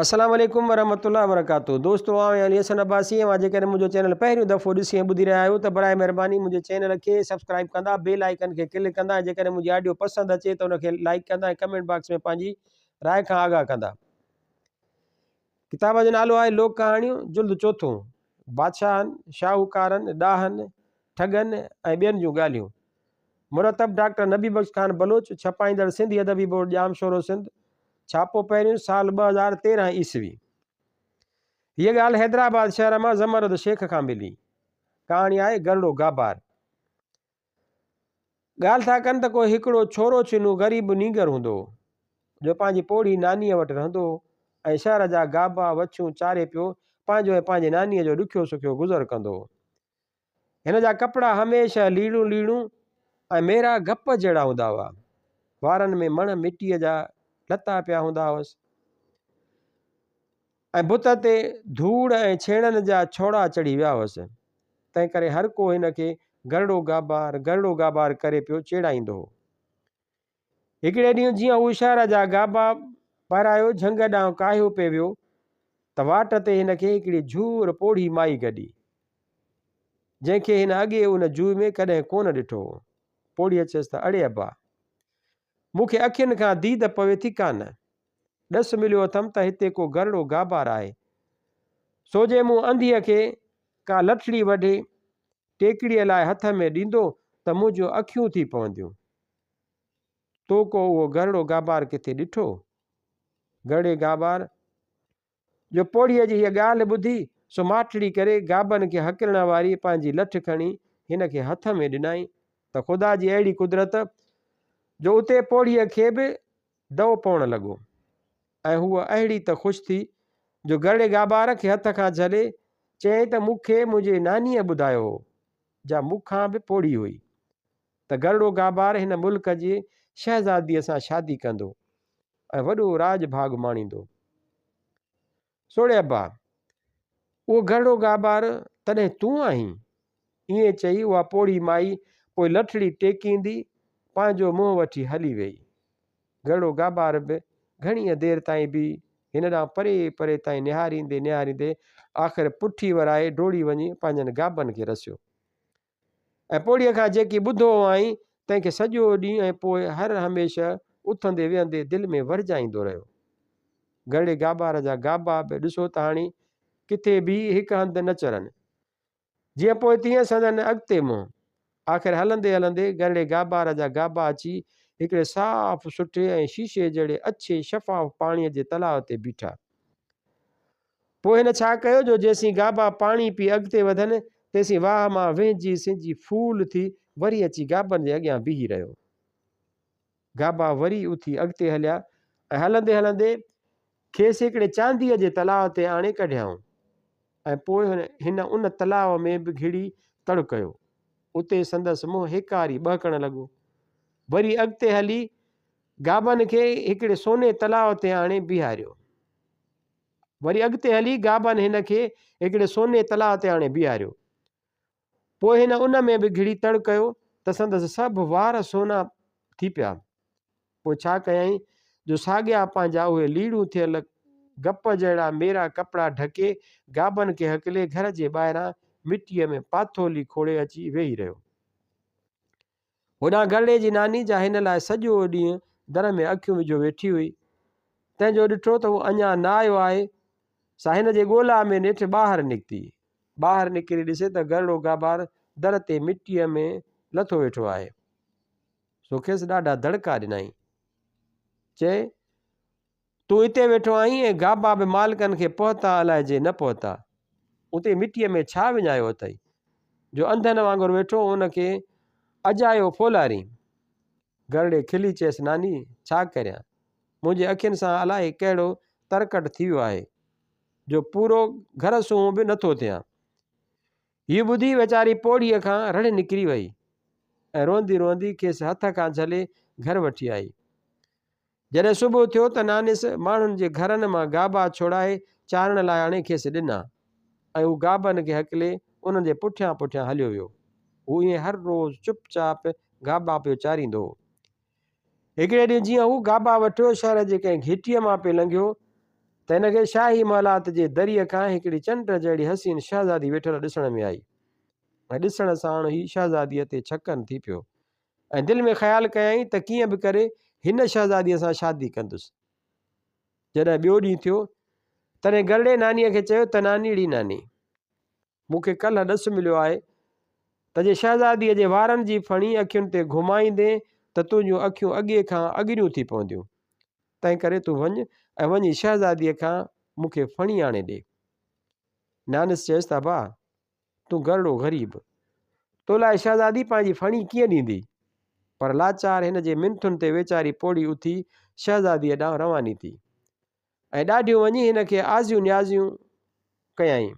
السلام عليڪم ورحمة الله وبرڪاته دوستو آئون علي حسن عباسي اوهان جيڪڏهن منهنجو چينل پهريون دفعو ڏسي ۽ ٻڌي رهيا آهيو ته برائي مهرباني منهنجي چينل کي سبسڪرائب ڪندا بيل آئيڪن کي ڪلڪ ڪندا ۽ جيڪڏهن منهنجي آڊيو پسند اچي ته ان کي لائيڪ ڪندا ۽ ڪمينٽ باڪس ۾ پنهنجي راء کان آگاهه ڪندا. ڪتاب جو نالو آهي لوڪ ڪهاڻيون جلد چوٿون بادشاهن، شاهوڪارن، ڏاهن، ٺڳن ۽ ٻين جون ڳالهيون مرتب ڊاڪٽر نبي بخش خان بلوچ، ڇپائيندڙ سنڌي ادبي بورڊ ڄامشورو سنڌ، ڇاپو پهريون سال 2013 عيسوي. هيء ڳالهه حيدرآباد شهر مان زمرد شيخ کان ملي. ڪهاڻي آهي گرڙو گابار. ڳالهه ٿا ڪن ته ڪو هڪڙو ڇورو ڇنو غريب نينگر هوندو هو، جو پنهنجي پوڙهي نانيء وٽ رهندو هو ۽ شهر جا گابا، وڇون چاري پيو پنهنجو ۽ پنهنجي نانيء جو ڏکيو سکيو گذر ڪندو هو. هن جا ڪپڙا هميشه ليڙون ليڙون ۽ ميرا گپ جهڙا هوندا هئا. وارن ۾ مڻ مٽيء جا لتا پيا هوندا هئس ۽ بت تي ڌوڙ ۽ ڇيڻن جا ڇوڙا چڙهي ويا هئس. تنهنڪري هر ڪو هن کي گرڙو گابار، گرڙو گابار ڪري پيو چيڙائيندو هو. هڪڙي ڏينهن جيئن هو شهر جا گابا پهرايو جهنگ ڏانهن ڪاهيو پئي ويو ته واٽ تي هن کي هڪڙي جهور پوڙهي مائي گڏي، جنهن کي هن اڳي ان جوء ۾ ڪڏهن ڪونه ڏٺو هو. پوڙهيء چيس ته اڙي ابا! مون کي اکين کان ديد پوي ٿي ڪانه. ڏس مليو اٿم ته هتي ڪو گرڙو گابار آهي، سو جي مون انڌيء کي ڪا لٺڙي وڍي ٽيڪڙيء لاء هٿ ۾ ڏيندو ته منهنجون اکيون ٿي پونديون. تو ڪو اهو گرڙو گابار ڪٿي ڏٺو؟ گرڙي گابار جو پوڙهيء جي هيء ڳالهه ٻڌي، سو ماٺڙي ڪري گابن کي هڪلڻ واري پنهنجي لٺ کڻي هن کي هٿ ۾ ڏنائين ته خدا جي اهڙي قدرت جو اتي پوڙهيء کي به دئو پوڻ لڳو ۽ هوء اهڙي ته خوش ٿي جو گرڙي گابار کي هٿ کان جهلي چيائين ته مون کي منهنجي نانيء ٻڌايو هو، جا مون کان به پوڙهي هئي. ته گرڙو گابار هن ملڪ جي شهزاديء سان شادي ڪندو ۽ وڏو راڄ ڀاڳ ماڻيندو. سوڙي ابا! اهو گرڙو گابار تڏهن تون آهين؟ ائين چئي اها پوڙهي مائي پوء لٺڙي ٽيڪيندي پنهنجو منهن وٺي هلي ويئي. گرڙو گابار به گهڻيء دير تائين بيهي هن ڏانهن پري پري تائين نهاريندي نهاريندي آخر پٺي ورائي ڊوڙي وڃي پنهنجن گابن کي رسيو. ۽ پوڙهيء کان جيڪي ٻڌو هئائين، تنهن کي سڄو ڏينهن ۽ پوء هر هميشه اٿندي ويهندي دل ۾ ورجائيندو رهيو. گرڙي گابار جا گابا به ڏسو ته هاڻي ڪٿي به هڪ هنڌ نه چرن. جيئن پوء تيئن سندن اڳتي منهن. آخر هلندي هلندي گرڙي گابار جا گابا اچي هڪڙي صاف سٺي ۽ شيشي جهڙي اڇي شفاف پاڻيء جي تلاء تي بيٺا. پوء هن ڇا ڪيو جو جيسين گابا پاڻي پي اڳتي وڌن، تيسين واهه مان وهنجي سنجي ڦول ٿي وري اچي گابن جي اڳيان بيهي رهيو. گابا وري اٿي اڳتي هليا ۽ هلندي هلندي کيس هڪڙي چانديء جي تلاء تي آڻي ڪڍيائون ۽ پوء هن ان تلاء ۾ به گهڙي تڙ ڪيو. اتي سندس منهن هيڪاري ٻهڪڻ لڳو. وري اڳتي هلي گابن کي هڪڙي سوني تلاء تي آڻي بيهاريو. وري اڳتي هلي گابن هن کي هڪڙي سوني تلاء تي آڻي بيهاريو. پوء هن ان ۾ به گهڙي تڙ ڪيو ته سندس سڀ وار سونا ٿي پيا. پوء ڇا ڪيائين جو ساڳيا پنهنجا اهي ليڙون ٿيل گپ جهڙا ميرا ڪپڙا ڍڪي گابن کي هڪلي گهر جي ٻاهران مٽيء ۾ پاٿولي کوڙي اچي ويهي رهيو. هوڏانهن گرڙي جي ناني جا هن لاء سڄو ڏينهن در ۾ اکيون وجهيو ويٺي هئي، تنهن جو ڏٺو ته هو اڃا نه آيو آهي، سا هن جي ڳولا ۾ نيٺ ٻاهر نڪتي. ٻاهر نڪري ڏسي ته گرڙو گابار در تي مٽيء ۾ لٿو ويٺو آهي. سو کيس ڏاڍا دڙڪا ڏنائين. چي، تون اتي ويٺو آهين ۽ گابا به مالڪن کي پهتا الائجي نه پهتا. اتي مٽيء ۾ ڇا وڃايو اٿئي، جو انڌن وانگر ويٺو ان کي اجايو ڦولارين. گرڙي کلي چيس، ناني، ڇا ڪريان؟ منهنجي اکين سان الائي ڪهڙو ترڪٽ ٿي ويو آهي، جو پورو گهر سونهون به نٿو ٿيان. هيء ٻڌي ويچاري پوڙهيء کان رڙ نڪري وئي ۽ روئندي روئندي کيس هٿ کان جهلي گهر وٺي آئي. جڏهن صبح ٿيو ته نانس ماڻهن جي گهرن مان گابا ڇوڙائي چارڻ لاء آڻي کيس ڏنا ۽ هو گابن کي هڪلي انهن جي پٺيان پٺيان هليو ويو. هو ائين هر روز چپ چاپ گابا پيو چاريندو هو. هڪڙي ڏينهن جيئن هو گابا وٺيو شهر جي ڪنهن گهٽيء مان پئي لنگهيو ته هن کي شاهي محلات جي دريء کان هڪڙي چنڊ جهڙي حسين شهزادي ويٺل ڏسڻ ۾ آئي ۽ ڏسڻ ساڻ هي شهزاديء تي ڇڪن ٿي پيو ۽ دل ۾ خيال ڪيائين ته ڪيئن به ڪري هن شهزاديء سان شادي ڪندس. جڏهن ٻيو ڏينهن ٿيو، تڏهن گرڙي نانيء کي چيو ته ناني ڙي ناني! مون کي ڪلهه ڏس مليو آهي ته جي شهزاديء جي وارن جي ڦڻي اکين تي گهمائيندين ته تنهنجون اکيون اڳي کان اڳريون ٿي پونديون. تنهنڪري تون وڃ ۽ وڃي شهزاديء کان مون کي ڦڻي آڻي ڏي. نانس چيس ته ابا، تون گرڙو غريب، تو لاء شهزادي پنهنجي ڦڻي ڪيئن ڏيندي؟ پر لاچار هن جي منٿن تي ويچاري پوڙهي اٿي شهزاديء ڏانهن رواني ٿي. ۽ ڏاڍيون وڃي هن کي آزيون نيازيون ڪيائين.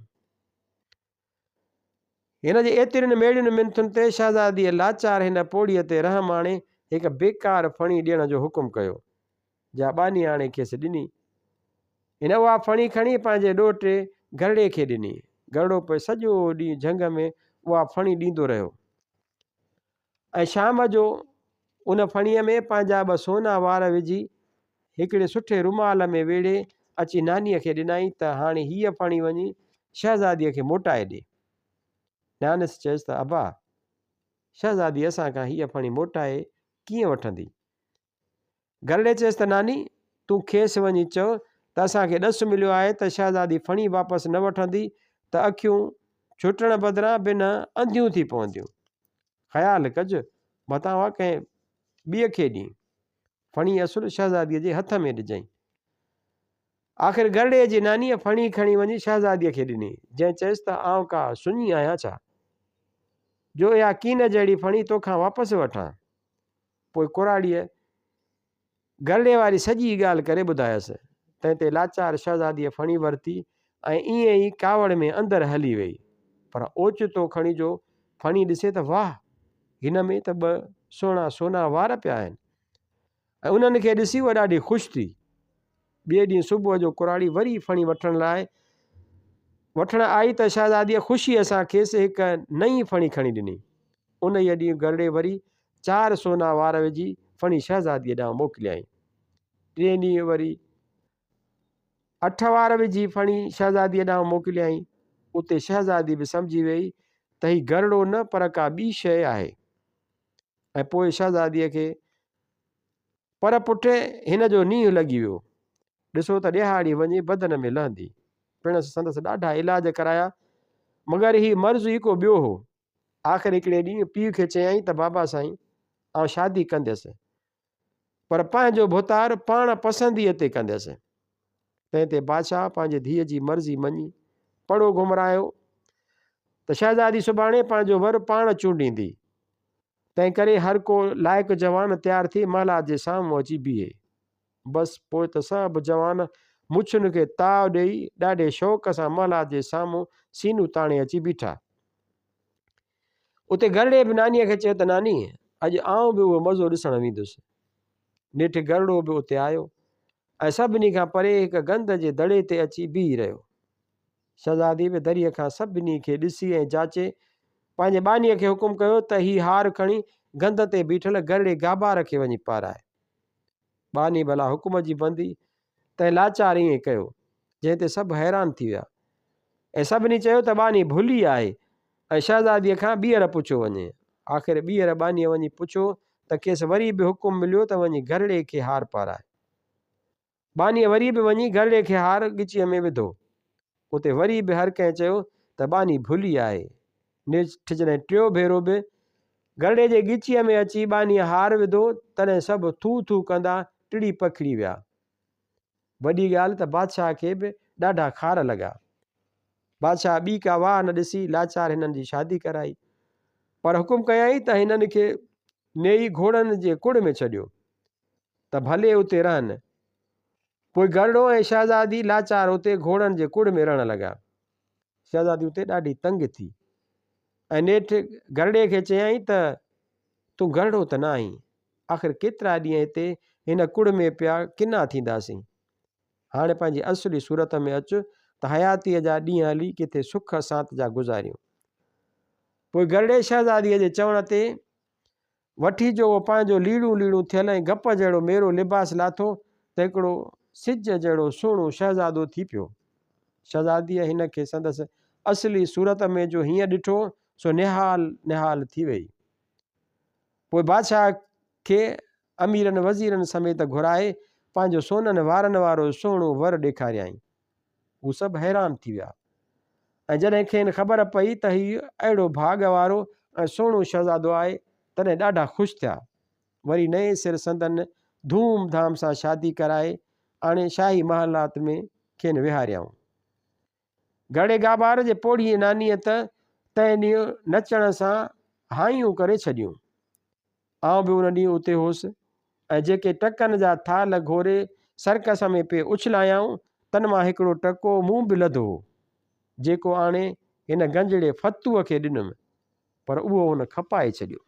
هن جي ايترين ميڙين منٿن تي شهزاديء لاچار هن پوڙهيء تي رحم آڻي هڪ بيڪار ڦڻي ڏيڻ جو حڪم ڪيو، جا ٻانهي آڻي کيس ڏني. هن اها ڦڻي کڻي پنهنجي ڏوهٽي گرڙي کي ڏني. گرڙو پوء سڄو ڏينهن جهنگ ۾ اها ڦڻي ڏيندو رهيو ۽ شام جو ان ڦڻيء ۾ پنهنجا ٻه سونا وار وجهي، هڪڙي سٺي رومال ۾ ويڙهي اچي نانيء کي ڏنائين ته هاڻي هيء ڦڻي وڃي شهزاديء کي موٽائي ڏي. نانس چيس ته ابا، شهزادي اسان کان هيء ڦڻي موٽائي ڪيئن وٺندي؟ گرڙي چيس ته ناني، تون کيس وڃي چئو ته اسان کي ڏس مليو آهي ته شهزادي ڦڻي واپس نه وٺندي ته اکيون ڇٽڻ بدران بنهه انڌيون ٿي پونديون. خيال ڪج، متان اها ڪنهن ٻئي کي ڏين. ڦڻي اصل شهزاديء جي هٿ ۾ ڏجئين. آخر گرڙي جي نانيء ڦڻي کڻي وڃي شهزاديء کي ڏني، جنهن چيس ته آئون ڪا سڃي آهيان ڇا، جو اها ڪين جهڙي ڦڻي توکان واپس وٺان؟ پوء ڪراڙيء گرڙي واري سڄي ڳالهه ڪري ٻڌايس. تنهن تي لاچار شهزاديء ڦڻي ورتي ۽ ائين ئي ڪاوڙ ۾ اندر هلي ويئي. پر اوچتو کڻي جو ڦڻي ڏسي ته واهه! هن ۾ ته ٻه سهڻا سونا وار پيا آهن. ۽ انهن کي ڏسي هوء ڏاڍي خوش ٿي. ٻئي ڏينهن صبح جو ڪراڙي وري ڦڻي وٺڻ لاء وٺڻ آئي ته شهزاديء خوشيء سان کيس هڪ نئين ڦڻي کڻي ڏني. انهيء ڏينهن گرڙي وري چار سونا وار وجهي ڦڻي شهزاديء ڏانهن موڪليائين. ٽئين ڏينهن وري اٺ وار وجهي ڦڻي شهزاديء ڏانهن موڪليائين. اتي شهزادي به سمجهي ويئي ته هي گرڙو نه پر ڪا ٻي شيء آهي ۽ پوء شهزاديء کي پر پٽ هن جو نينهن لڳي ويو. ڏسو ته ڏهاڙي وڃي بدن ۾ لهندي. پڻس سندس ڏاڍا علاج ڪرايا، مگر هي مرض ئي ڪو ٻيو هو. آخر هڪڙي ڏينهن پيء کي چيائين ته بابا سائين، آئون شادي ڪنديس، پر پنهنجو ڀوتار پاڻ پسنديء تي ڪنديس. تنهن تي بادشاهه پنهنجي ڌيء جي مرضي مڃي پڙهو گهمرايو ته شهزادي سڀاڻي پنهنجو ور پاڻ چونڊيندي. تنهنڪري هر ڪو لائق جوان تيار ٿي محلات جي سامهون اچي بيهي. بس پوء ته سڀ جوان مڇن کي تاء ڏيئي ڏاڍي شوق سان محلات جي سامهون سينو تاڻي اچي بيٺا. اتي گرڙي به نانيء کي چيو ته ناني، اڄ آئون به اهو مزو ڏسڻ ويندس. نيٺ گرڙو به اتي آيو ۽ سڀني کان پري هڪ گند جي دڙي تي اچي بيهي رهيو. شهزادي به دريء کان سڀني کي ڏسي ۽ جاچي پنهنجي ٻانهيء کي حڪم ڪيو ته هي هار کڻي گند تي بيٺل گرڙي گابار کي وڃي پارائي. ٻانهي ڀلا حڪم جي بندي، تنهن لاچار ائين ڪيو، جنهن تي سڀ حيران ٿي ويا ۽ سڀني چيو ته ٻانهي ڀلي آهي ۽ شهزاديء کان ٻيهر پڇيو وڃي. آخر ٻيهر ٻانهيء وڃي پڇيو ته کيس وري به حڪم مليو ته وڃي گرڙي کي هار پارائي. ٻانهيء وري به وڃي گرڙي کي هار ڳچيء ۾ وڌو. اتي وري به هر ڪنهن چيو ته ٻانهي ڀلي آهي. نيٺ جڏهن ٽيو ڀيرو به گرڙي جي ڳچيء ۾ اچي ٻانهيء هار وڌو، تڏهن سڀ ٿو ٿو ڪندا ٽڙي پکڙي ويا. وڏي ڳالهه ته بادشاهه کي به ڏاڍا خار لڳا. بادشاهه ٻي ڪا واهه نه ڏسي لاچار هنن جي شادي ڪرائي. پر حڪم ڪيائين ته هنن کي نيئي گهوڙن جي ڪڙ ۾ ڇڏيو. ته ڀلي اتي رهن. پوء گرڙو ۽ شهزادي لاچار اتي گهوڙن جي ڪڙ ۾ رهڻ لڳا. شهزادي اتي ڏاڍي تنگ ٿي ۽ نيٺ گرڙي کي چيائين ته، تون گرڙو ته نه آهين، آخر ڪيترا ڏينهن هتي هن ڪڙ ۾ پيا ڪنا ٿينداسين. هاڻي پنهنجي اصلي صورت ۾ اچ ته حياتيء جا ڏينهن هلي ڪٿي سک سانت جا گذاريون. پوء گرڙي شهزاديء جي چوڻ تي وٺي جو اهو پنهنجو ليڙون ليڙون ٿيل ۽ گپ جهڙو ميرو لباس لاٿو ته هڪڙو سج جهڙو سهڻو شهزادو ٿي پيو. شهزاديء هن کي سندس اصلي صورت ۾ جو هيئن ڏٺو، سو نهال نهال ٿي ويئي. پوء بادشاهه کي اميرن وزيرن سميت گهرائي پنهنجو سونن وارن وارو سهڻو ور ڏيکاريائين. هو سڀ حيران ٿي ويا ۽ جڏهن کين خبر پئي ته هي اهڙو ڀاڳ وارو ۽ سهڻو شهزادو آهي، تڏهن ڏاڍا خوش ٿيا. وري نئين سر سندن ڌوم ڌام سان شادي ڪرائي آڻي شاهي محلات ۾ کين ويهاريائون. گهڙي گابار جي پوڙهيء نانيء ته تنهن ڏينهن نچڻ سان هايون ڪري ڇڏيون. آئون به ان ڏينهن اتي هوس ۽ جيڪي ٽڪن جا ٿالهه گهوري سرڪس ۾ پئي اڇلايائون، تن مان هڪڙو ٽڪو مون به لڌو هو، جيڪو آڻي هن گنجڙي فتوء کي ڏنم، پر اهو هن کپائي ڇڏيو.